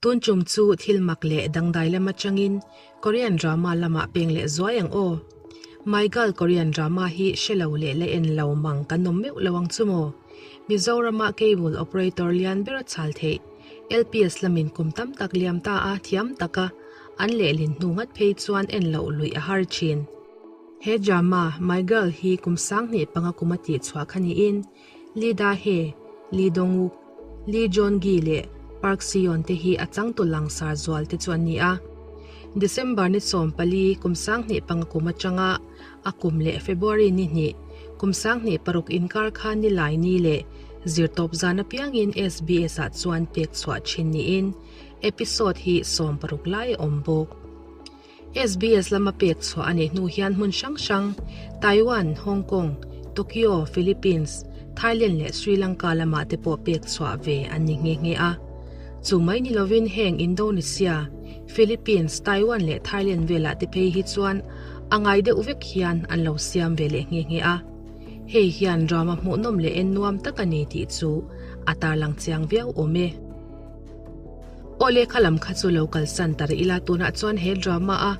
Tun tum chu thil mak leh dangdai lam atangin Korean drama lamah peng leh zuai ang aw. My Girl Korean drama hi hre lo leh la en lo mang kan awm meuh lo ang chu maw? Mizorama cable operator lian ber a chhal theih. LPS lamin kum tam tak liam ta a thiam taka an lehlin hnu ngat phei chuan en loh luih a har thin. He drama My Girl hi kum 2005 kum a tih chhuah kha niin Lee Da-hye, Lee Dong-wook, Lee Joon-gi leh Park Si-yeon te hi a changtu langsar zual te chu an ni a. December ni 14 kum 2005 kum atanga a kum leh February ni hnih kum 2006 inkar khan ni lai ni leh zirtawp zan apiangin SBS ah chuan pek chhuah thin niin episode hi 16 lai a awm bawk. SBS lama pek chhuah a nih hnu hian hmun hrang hrang, Taiwan, Hong Kong, Tokyo, Philippines, Thailand leh Sri Lanka lamah te pawh pek chhuah ve an ni nghe nghe a. Chu mai ni lovin heng Indonesia, Philippines, Taiwan leh Thailand velah te phei hi chuan a ngai deuh vek hian an lo siam ve leh nghe nghe a. Hei hian drama hmuhnawm leh en nuam tak a ni tih chu a tarlang chiang viau awm e. Aw lehkha lam kha chu lo kalsan ta rih ila tunah chuan he drama a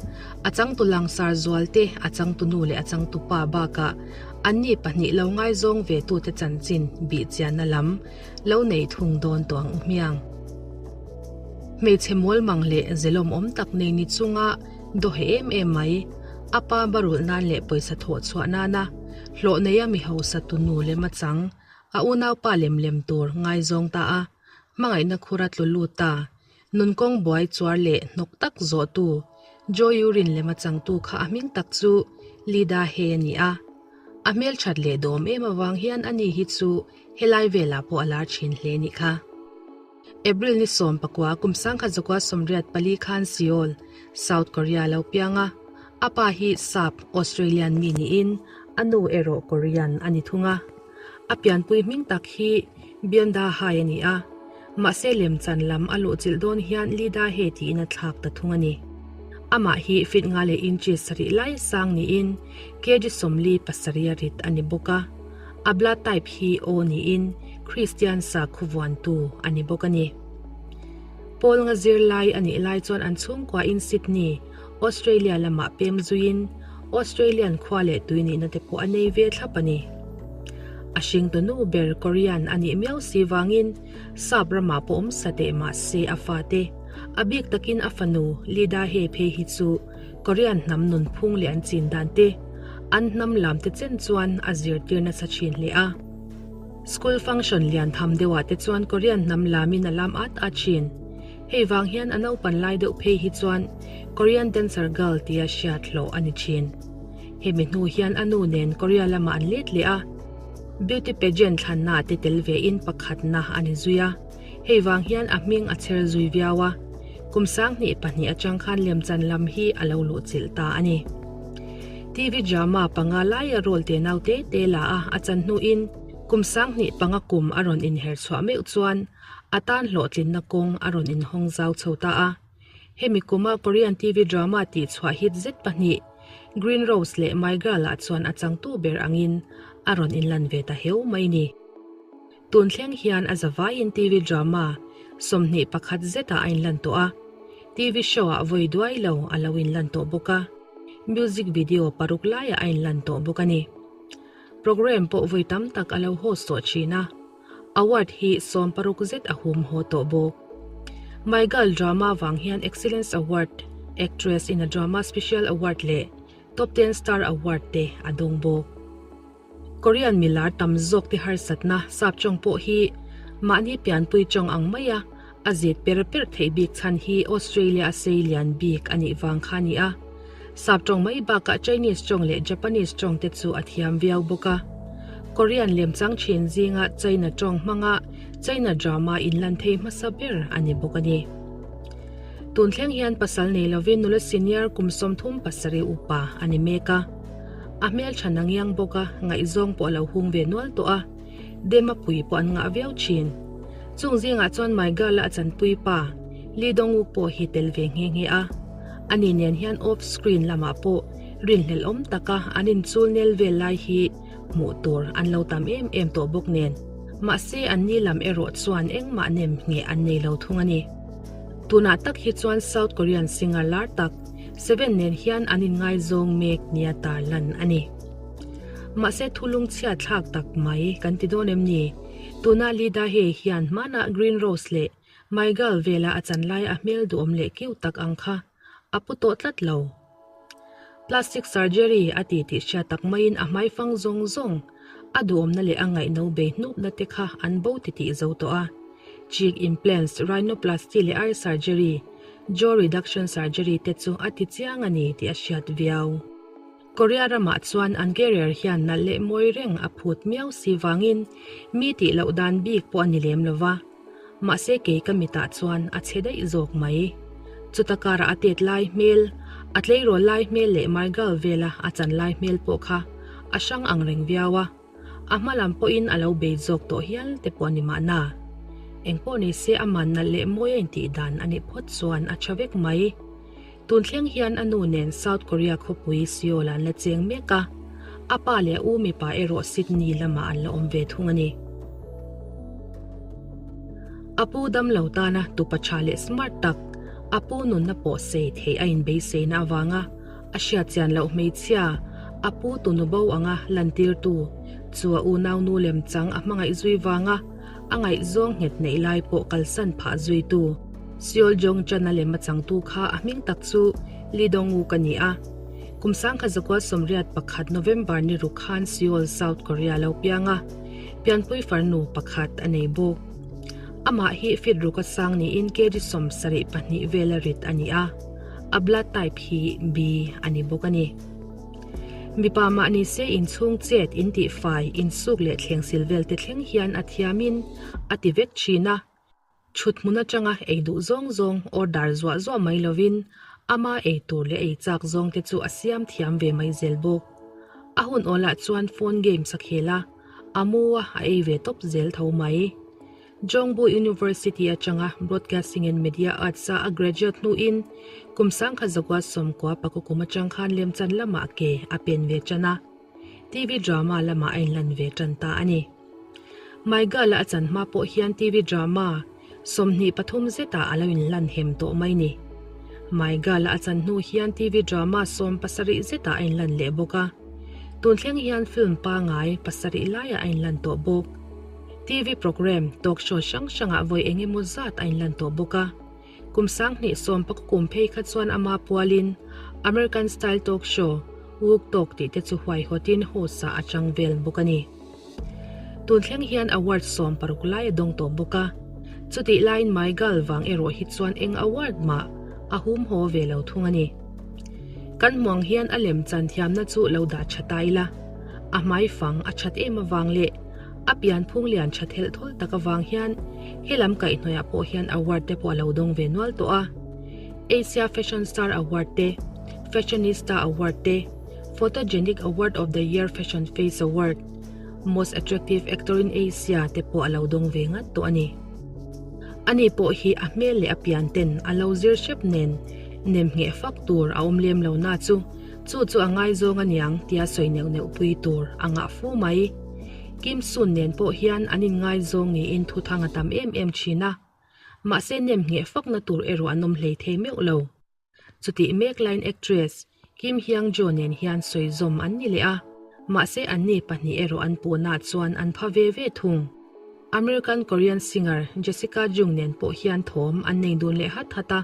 a changtu langsar zual te, a changtu nu leh a changtu pa bakah anni pahnih lo ngaizawng ve tute chanchin bih chianna lam lo nei thung dawn tawh ang u hmiang. Hmeichhe mawl mang leh zelawm awm tak nei ni chunga dawheh em em mai, a pa barulh nan leh pawisa thawh chhuah nana hlawh neia mi hausa tu nu lem a chang, a unaupa lem lem tur ngaizawng ta a. Hmangaihna khura tlu lut ta, nunkawng buai chuar leh hnawk tak zawhtu Joe Yurin lema changtu kha a hming tak chu Lee Da Hye a ni a. A hmelthat leh dawm em avang hian ani hi chu helai velah pawh a lar thin hle nih kha. April ni 19 kum 1984 khan Seoul, South Korea lo piang a. A pa hi Sap, Australian mi niin a nu erawh Korean a ni thung a. A pianpui hming tak hi Byenda Hai a ni a, mahse lemchan lam a luhchilh dawn hian Lida He tiin a thlak ta thung a ni. Amah hi feet nga leh inches sarih lai sang niin kg 47 a rit a ni bawk a. A blood type hi O niin Kristian sakhaw vuantu a ni bawk a ni. Pawl nga zirlai a nih lai chuan an chhungkuain Sydney, Australia lamah pem zuiin Australian khua leh tui nihna te pawh a nei ve thlap a ni. A hringtu nu ber Korean a nih miau si vangin Sap ramah pawh awm sa teh mah se a fate, a bik takin a fanu Lee Da-hye phei hi chu Korean hnam nunphung leh an chin dan te, an hnam lam te chen chuan a zirtir nasa thin hle a. School function lian tham deuhah te chuan Korean hnam lamin a lam at at thin. Hei vang hian a naupan lai deuh phei hi chuan Korean dancer girl tia hriat hlawh a ni thin. Hemi hnu hian a nu nen Korea lamah an let leh a, beauty pageant thlanna te tel vein pakhatna a ni zui a. Hei vang hian a hming a chher zui viau a, kum 2002 atang khan lemchan lam hi a lo luhchilh ta a ni. TV drama panga laia role te nau te te la a a chan hnuin kum 2005 kum a rawn inher chhuah meuh chuan A tan hlawhtlinna kawng a rawn inhawng zau chho ta a. Hemi kuma Korean TV drama tih chhuah hit zet pahnih, Green Rose leh My Girl ah chuan a changtu ber angin a rawn inlan ve ta heu mai ni. Tun thleng hian a zavaiin TV drama 21 zetah a inlan tawh a, TV show ah vawi duai lo a lo inlan tawh bawk a, music video paruk laiah a inlan tawh bawk a ni. Programme pawh vawi tam tak a lo host tawh thin a. Award hi 60 zet a hum haw tawh bawk. My Girl drama vang hian Excellence Award, Actress in a Drama Special Award leh Top 10 Star Award te a dawng bawk. Korean milar tam zawk te harsatna sap tawng pawh hi mahni pianpui tawng ang maia a zet per per theih bik chhan hi Australia a sei lian bik a nih vang kha a ni a. Sap tawng mai bakah Chinese tawng leh Japanese tawng te chu a thiam viau bawk a. Korean lemchang thin zinga China tawng hmanga China drama inlan thei hmasa ber a ni bawk a ni. Tun thleng hian pasal nei lovin nula senior kum 37 upa a ni mek a. A hmeltha nangiang bawk a, ngaihzawng pawh a lo hung ve nual tawh a. Dema pui pawh an ngah viau thin. Chung zingah chuan My Girl-a a chanpui pa, Lee Dong-wook pawh hi tel ve nghe nghe a. Ani nen hian off screen lamah pawh rinhlelh awm taka an inchul nel vel lai hi hmuh tur an lo tam em em tawh bawk nen. Mahse anni lam erawh chuan engmah nem ngheh an nei lo thung a ni. Tunah tak hi chuan South Korean singer lar tak Seven nen hian an inngaizawng mek nia tarlan a ni. Mahse thu lungchhiat thlak tak mai kan ti dawn em ni? Tuna Lee Dae hian hmanah Green Rose leh My Girl vela a chan lai a hmel duhawm leh kiu tak ang kha a pu tawh tlat lo. Plastic surgery a ti tih hriat tak maiin a hmaifang zawng zawng a duhawmna leh a ngaihno bei hnupna te kha an bo titih zo tawh a. Cheek implants, rhinoplasty leh eye surgery, jaw reduction surgery te chu a ti chiang a ni tih a hriat viau. Korea ramah chuan an career hian nalh leh mawi reng a phut miau si vangin mi tih loh dan bik pawh a ni lem lo va. Mahse kei ka mitah chuan a chhe daih zawk mai. Chuta karah a tet lai hmel, a tleirawl lai hmel leh Margal vela a chan lai hmel pawh kha a hrang ang reng viau a. A hma lam pawhin a lo bei zawk tawh hial te pawh a ni mahna. Engpawh ni se aman nalh leh mawi a intih dan a nih phawt chuan a tha vek mai. Tun thleng hian a nu nen South Korea khawpui Seoul an la cheng mek a, a pa leh a u mipa erawh Sydney lamah an la awm ve thung a ni. A pu damlo tana tupa tha leh smart tak, a pu nunna pawh sei theih a inbeiseina avanga a hriatchian loh hmeichhia, a pu tunu bo anga lantirtu chu a unaunu lemchang a hmangaih zui vanga a ngaihzawng nghet neih lai pawh kalsan phah zuitu Seol Jong Chan-a lem a changtu kha a hming tak chu Lee Dong-wook a ni a. Kum sangkhat zakua 81 November ni ruk khan Seoul, South Korea lo piang a, pianpui farnu pakhat a nei bawk. Amah hi feet ruka sang niin kg 72 vela rit a ni a, a blood type hi B a ni bawk a ni. Mipa mah ni se inchhung chet, intihfai, insuk leh thlengsil vel te thleng hian a thiamin a ti vek thin a. Chhut hmun atanga ei duh zawng zawng order zuah zuah mai lovin ama ei tur leh ei chak zawng te chu a siam thiam ve mai zel bawk. A hun awlah chuan phone games a khel a, a mu a, a ei ve tawp zel tho mai. Jongbu University atanga Broadcasting and Media Arts-a a graduate hnuin kum 1990 pakua kum atang khan lemchan lamah ke a pen ve tan a, TV drama lamah a inlan ve tan ta a ni. My Girl-a a chan hma pawh hian TV drama 23 zetah a lo inlan hem tawh mai ni. My Girl-a a chan hnu hian TV drama 17 zetah a inlan leh bawk a, tun thleng hian film pangai pasarih laiah a inlan tawh bawk. TV programme, talk show hrang hrangah vawi eng emaw zat a inlan tawh bawk a. Kum 2010 paka kum phei kha chuan ama pualin American style talk show, Wook Talk tih te chu huaihawtin host ah a chang vel bawk a ni. Tun thleng hian award 60 lai a dawng tawh bawk a. Chutih laiin My Girl vang erawh hi chuan eng award mah a hum haw ve lo thung a ni. Kan hmuang hian a lem chan thiamna chu lo dah tha ta ila, a hmaifang a that em avang leh A pianphung lian tha thelh thawl tak avang hian helam kaihhnawihah pawh hian award te pawh a lo dawng ve nual tawh a. Asia Fashion Star Award te, Fashionista Award te, Photogenic Award of the Year Fashion Face Award, Most Attractive Actor in Asia te pawh a lo dawng ve ngat tawh a ni. Ani pawh hi a hmel leh a pian ten a lo zir hrep nen nem ngheh fak tur a awm lem lo na chu chu chu a ngaizawng aniang tia sawi neuh neuh pui tur a ngah fu mai. Kim Sun nen pawh hian an inngaizawng niin thuthang a tam em em thin a, mahse nem ngheh fakna tur erawh an awm hlei thei meuh lo. Chutih mek laiin actress Kim Hyang Jo nen hian sawizawm an ni leh a, mahse anni pahnih erawh an puhnah chuan an pha ve ve thung. American Korean singer Jessica Jung nen pawh hian thawm an nei dun leh hat hat a,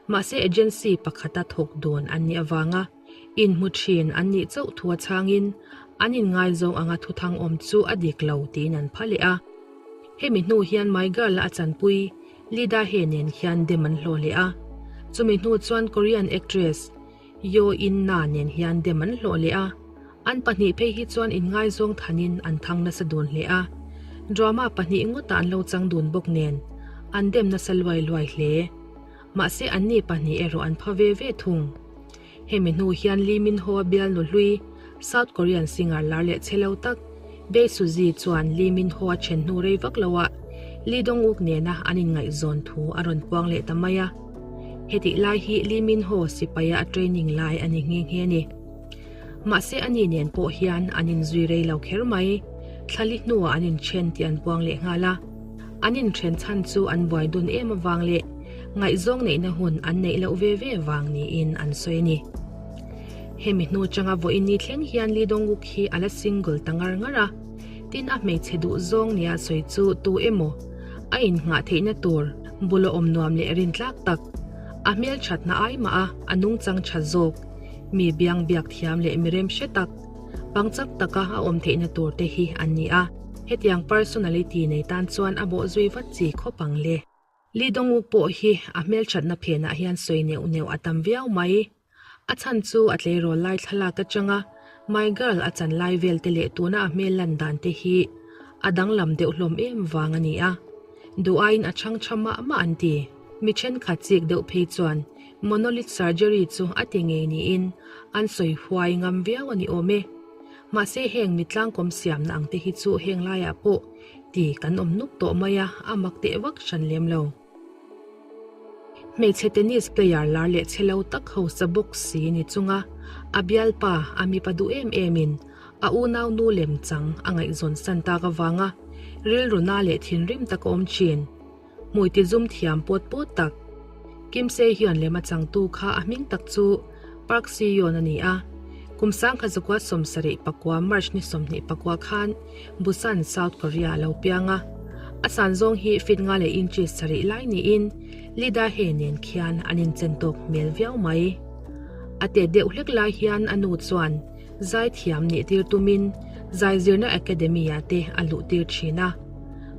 mahse agency pakhata thawk dun an nih avanga Inhmu thin an nih chauh thu a chhangin an inngaizawng anga thuthang awm chu a dik lo tiin an pha leh a. Hemi hnu hian My Girl-a a chanpui Lee Da-hye nen hian dem an hlawh leh a. Chumi hnu chuan Korean actress Yoo In-na nen hian dem an hlawh leh a. An pahnih phei hi chuan inngaizawng thanin an thang nasa dun hle a. Drama pahnih ngawtah an lo chang dun bawk nen an dem nasa luai luai hle. Mahse anni pahnih erawh an pha ve ve thung. Hemi hnu hian Lee Min Ho-a bialnu hlui, South Korean singer lar leh che lo tak, Bae Suzy chuan Lee Min Ho-a then hnu rei vak loah Lee Dong Wook nena an inngaihzawn thu a rawn puang leh ta mai a. Hetih lai hi Lee Min Ho sipaia a training lai a ni nghe nghe a ni. Mahse ani nen pawh hian an inzui rei lo kher mai, thlali hnuah an inthen tih an puang leh nghal a. An inthen chhan chu an buai dun em avang leh. ngaihzawng neihna hun an neih loh ve ve vang niin an sawi a ni. Hemi hnu changa vawiin ni thleng hian Lee Dong-wook hi a la single ta ngar ngar a, tin a hmeichhe duhzawng nia sawi chu tu emaw a innghah theihna tur bula awm nuam leh rintlak tak, a hmelthatna ai mah a a nungchang tha zawk, mi biang biak thiam leh mi rem hre tak, pangchak taka a awm theihna tur te hi an ni a, hetiang personality nei tan chuan a bawh zui vat chi khawp ang le. Lee Dong-wook pawh hi a hmelthatna phenah hian sawi neuh neuh a tam viau mai. A chhan chu a tleirawl lai thlalak atanga My Girl a chan lai vel te leh tuna a hmel lan dan te hi a danglam deuh hlawm em vang a ni a. Duh aiin a chhang tha mah mah an ti. Mi thenkhat chik deuh phei chuan monolith surgery chu a ti ngei niin an sawi huai ngam viau a ni awm e. Mahse heng mi tlangkawm siamna ang te hi chu heng laiah pawh ti kan awm nuk tawh mai a, a mak teh vak hran lem lo. Hmeichhe tennis player lar leh chhe lo tak hausa bawk si ni chunga a bialpa a mipa duh em emin a unau nu lem chang a ngaihzawn san tak avanga rilru na leh thinrim tak a awm thin. Hmui ti zum thiam pawt pawt tak. Kim Se Hyun lem a changtu kha a hming tak chu Park Si Yeon a ni a. Kum sangkha zakua 74 March ni 24 khan Busan, South Korea a lo piang a. A san zawng hi feet nga leh inches sarih lai niin Lee Da Hye nen khian an inchen tawk hmel viau mai. A tet deuh hlek lai hian a nu chuan zaithiam nih tir tumin zaizirna academy ah te a luh tir thin a.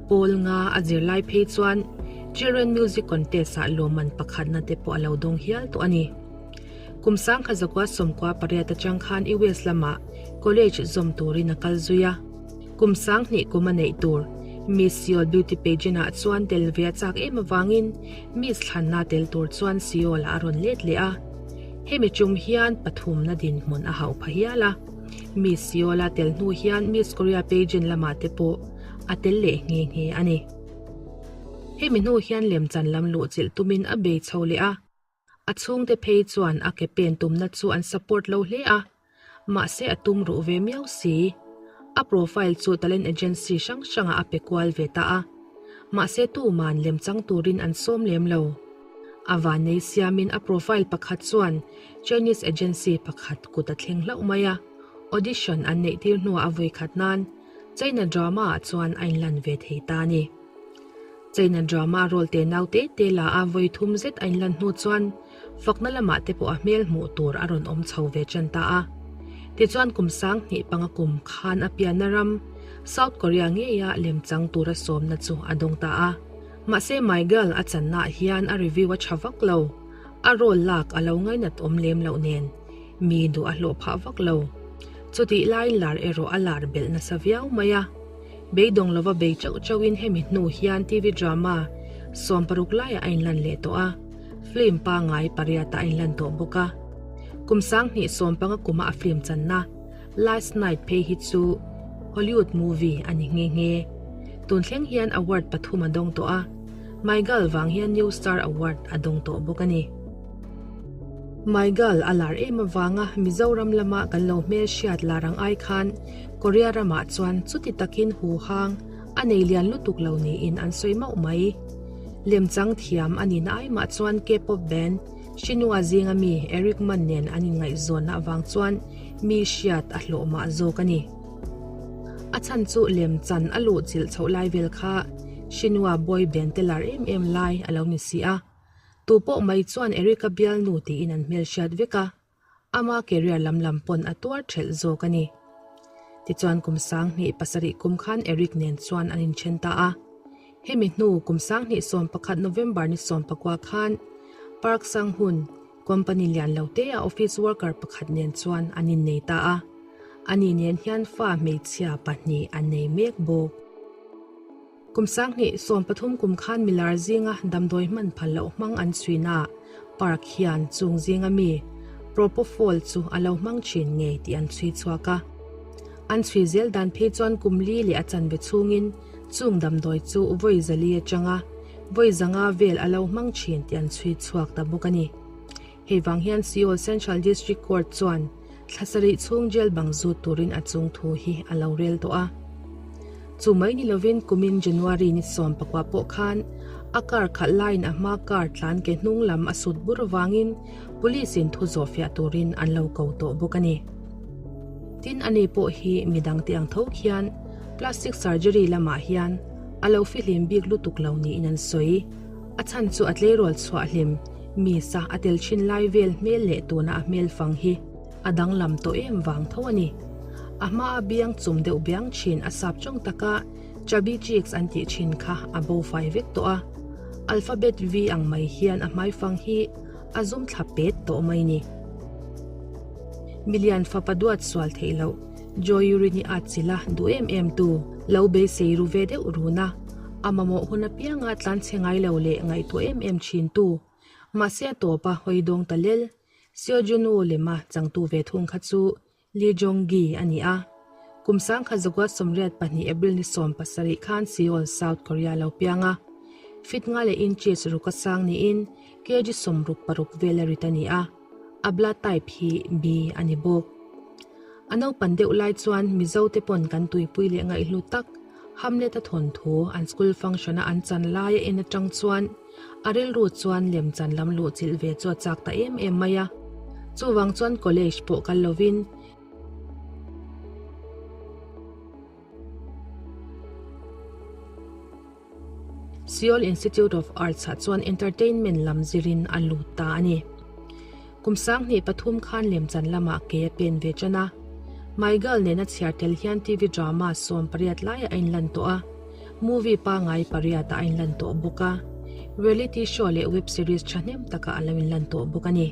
Pawl nga a zir lai phei chuan Children Music Contest ah lawmman pakhatna te pawh a lo dawng hial tawh a ni. Kum sangkha zakua 98 atang khan US lamah college zawm turin a kal zui a. Kum 2000 kum a neih tur Miss Seoul Beauty Pageant ah chuan tel ve a chak em avangin Miss thlanna tel tur chuan Seoul ah a rawn let leh a. Hemi tum hian pathumna dinhmun a hauh pha hial a. Miss Seoul a tel hnu hian Miss Korea Pageant lamah te pawh a tel leh nghe nghe a ni. Hemi hnu hian lemchan lam luhchilh tumin a bei chho leh a. A chhungte phei chuan a ke pen tumna chu an support lo hle a, mahse a tum ruh ve miau si. A profile chu talent agency hrang hrangah a pe kual ve ta a, mahse tuman lemchang turin an sawm lem lo. A vannei siamin a profile pakhat chuan Chinese agency pakhat kut a thleng hlauh mai a, audition an neih tir hnuah a vawikhat nan China drama ah chuan a inlan ve thei ta a ni. China drama role te nau te te la a vawi thum zet a inlan hnu chuan fakna lamah te pawh a hmel hmuh tur a rawn awm chho ve tan ta a. Tichuan kum 2005 kum khan a pianna ram South Korea ngeia lemchang tura sawmna chu a dawng ta a. Mahse My Girl a channaah hian a review a tha vak lo. A role lak a lo ngainat awm lem loh nen mi duh a hlawh phah vak lo. Chutih laiin lar erawh a lar belh nasa viau mai a. Beidawng lova bei chauh chauhin hemi hnu hian TV drama 60 laiah a inlan leh tawh a, film pangngai pariatah a inlan tawh bawk a. Kum 2015 kuma a film channa Last Night phei hi chu Hollywood movie a ni nghe nghe. Tun thleng hian award pathum a dawng tawh a, My Girl vang hian New Star Award a dawng tawh bawk a ni. My Girl a lar em avanga Mizoram lama kan lo hmelhriat lar ang ai khan Korea ramah chuan chuti takin huhang a nei lian lutuk lo niin an sawi mauh mai. Lemchang thiam a nihna ai mah chuan K-pop band Shinhwa zinga mi Eric Mun nen an inngaihzawnna avang chuan mi hriat a hlawh mah zawk a ni. A chhan chu lemchan a luhchilh chhoh lai vel kha Shinhwa boy band te lar em em lai a lo ni si a. Tu pawh mai chuan Eric-a bialnu tiin an hmelhriat vek a. Ama career lam lam pawn a tuar thelh zawk a ni. Tichuan kum 2007 kum khan Eric nen chuan an inthen ta a. Hemi hnu kum 2011 November ni 19 khan Park Sang-hun, company lian lo te a office worker pakhat nen chuan an innei ta a. Ani nen hian fa hmeichhia pahnih an nei mek bawk. Kum 2013 kum khan milar zinga damdawi hman phal loh hmang an chhuina park hian chung zinga mi Propofol chu a lo hmang thin ngei tih an chhui chhuak a. An chhui zel dan phei chuan kum li leh a chanve chhungin chung damdawi chu vawi zali atanga vawi zanga vel a lo hmang thin tih an chhui chhuak ta bawk a ni. Hei vang hian Seoul Central District Court chuan thla sarih chhung jail bang zut turin a chung thu hi a lo rel tawh a. Chu mai ni lovin kumin January ni 14 pawh khan a car khalh laiin a hma car tlan ke hnung lam a sut bur vangin Police in thu zawh fiah turin an lo ko tawh bawk a ni. Tin ani pawh hi midang te ang tho khian plastic surgery lamah hian a lo fihlim bik lutuk lo niin an sawi. A chhan chu a tleirawl chhuah hlim mi sa a tel thin lai vel hmel leh tuna a hmel fang hi a danglam tawh em vang tho a ni. A hmaa biang chum deuh biang thin a sap chawng taka chubby cheeks an tih thin kha a bo fai vek tawh a. Alphabet V ang mai hian a hmaifang hi a zum thla pet tawh mai ni. Milian fapa duat sual theih loh Joy Rini a chila duh em em tu lo beisei ru ve deuh run a, a mamawh hun apianga tlanchhe ngai lo leh ngaihtuah em em thin tu. Mahse a tawp a hawi dawng ta lel. Seo Jun-woo lema changtu ve thung kha chu Lee Jong Gi a ni a. Kum 1982 April ni 17 khan Seoul, South Korea lo piang a. Feet nga leh inches ruk a sang niin kg 66 vel a rit a ni a. A blood type hi B a ni bawk. A naupan deuh lai chuan Mizo te pawn kan tuipui leh ngaihlu tak Hamlet-a thawnthu an school function-a an chan laia en atang chuan A rilru chuan lemchan lam luh chilh ve chu a chak ta em em mai a. Chuvang chuan college pawh kal lovin Seoul Institute of Arts ah chuan entertainment lam zirin a lut ta a ni. Kum 2003 khan lemchan lamah ke a pen ve tan a. My Girl nena chhiar tel hian TV drama 18 laiah a inlan tawh a. Movie pangngai pariatah a inlan tawh bawk a, reality show leh web series thahnem takah a lo inlan tawh bawk a ni.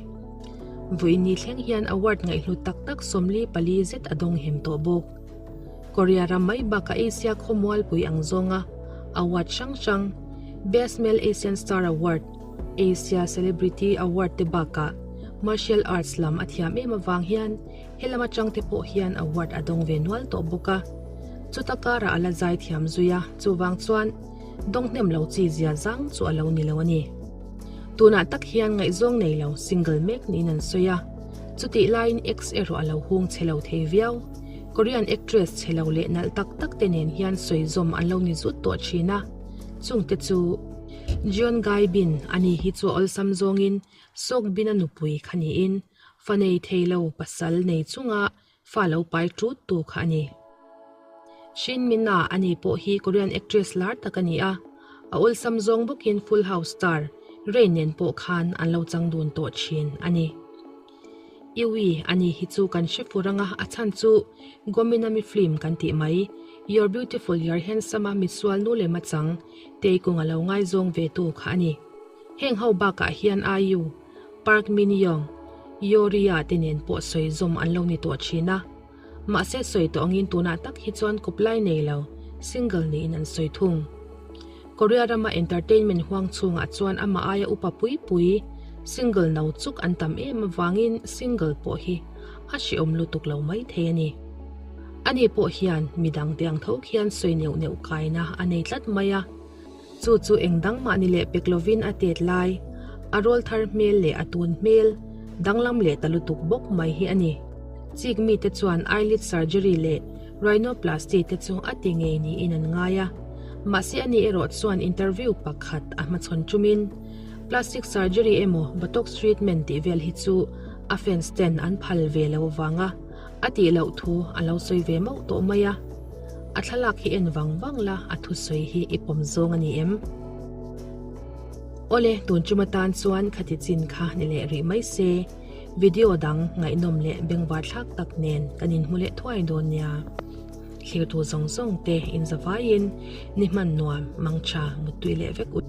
Vawiin ni thleng hian award ngaihhlut tak tak 44 zet a dawng hem tawh bawk. Korea ram mai bakah Asia khawmualpui ang zawnga award hrang hrang, Best Male Asian Star Award, Asia Celebrity Award te bakah martial arts lam a thiam em avang hian Helam atang te pawh hian award a dawng ve nual tawh bawk a, chuta karah a la zai thiam zui a, chuvang chuan dawng hnem lo chi zia zang chu a lo ni lo a ni. Tunah tak hian ngaihzawng nei lo single mek niin an sawi a, chutih laiin ex erawh a lo hung chhe lo thei viau. Korean actress chhe lo leh nalh tak tak te nen hian sawi zawm an lo ni zut tawh thin a, chungte chu Jeon Gai-bin a ni hi chu a awlsam zawngin Seok Bin-a nupui kha niin Fa nei thei lo pasal nei chunga fa lo pai tut tu kha a ni. Shin Min-a a ni pawh hi Korean actress lar tak a ni a, a awlsam zawng bawkin Full House star Rain nen pawh khan an lo chang dun tawh thin a ni. Iwi a ni hi chu kan hre fur anga a chhan chu Gominami film kan tih mai You're Beautiful You're Handsome a misual nu leh machang Taekyung a lo ngaizawng ve tu kha a ni. Heng ho bakah hian IU Park Min Young, Yoria te nen pawh sawi zawm an lo ni tawh thin a. Mahse sawi tawh angin tunah tak hi chuan kawplai nei lo, single niin an sawi thung. Korea rama entertainment huang chhungah chuan amah aia upa pui pui, single no chuk an tam em avangin single pawh hi a hrehawm lutuk lo mai thei a ni. Ani pawh hian midang te ang tho khian sawi neuh neuh kaina a nei tlat mai a. Chu chu eng dang mah ni leh pek lovin a tet lai, a rawl thar hmel leh a tun hmel danglam leh ta lutuk bawk mai hi a ni. Chik mite chuan eyelid surgery leh rhinoplasty te chu a ti ngei niin an ngai a. Mahse ani erawh chuan interview pakhat a hmachhawn chumin plastic surgery emaw botox treatment tih vel hi chu a fans ten an phal ve lo vanga a tih loh thu a lo sawi ve mauh tawh mai a. A thlalak hi en vang vang la, a thusawi hi i pawm zawng a ni em? Awle, tun tum atan chuan khati chin kha ni leh rih mai se, video dang ngaihnawm leh bengvar thlak tak nen kan inhmu leh thuai dawn nia. Thlirtu zawng zawng te inzavaiin ni hman nuam, mangtha, muttui leh vek u.